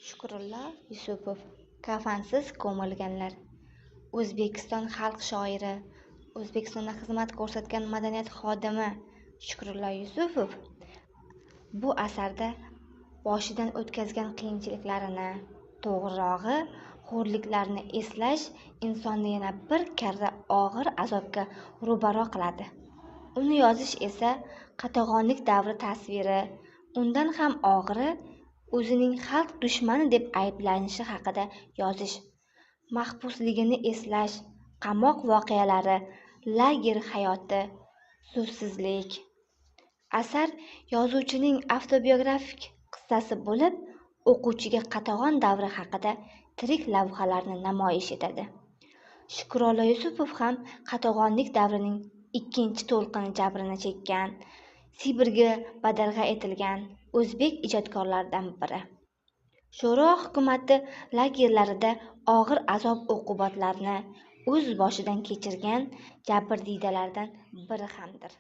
Shukrullo Yusupov. Kafansiz ko'milganlar. O'zbekiston xalq shoiri, O'zbekistonda xizmat ko'rsatgan madaniyat xodimi Shukrullo Yusupov bu asarda boshidan o'tkazgan qiyinchiliklarini, to'g'rirog'i, xo'rliklarni eslash insonni yana bir karra og'ir azobga ro'baro qiladi. Uni yozish esa qatag'onlik davri tasviri, undan ham og'iri o'zining xalq dushmani deb ayblanishi haqida yozish, mahbusligini eslash, qamoq voqealari, lager hayoti, suvsizlik. Asar yozuvchining avtobiografik qissasi bo'lib, o'quvchiga qatag'on davri haqida tirik lavhalarni namoyish etadi. Shukrullo Yusupov ham qatag'onlik davrining ikkinchi to'lqini jabrini chekkan, Sibirga badarg'a etilgan o'zbek ijodkorlaridan biri. Sho'ro hukumati lagerlarida og'ir azob-uqubatlarni o'z boshidan kechirgan jabrdiydalardan biri hamdir.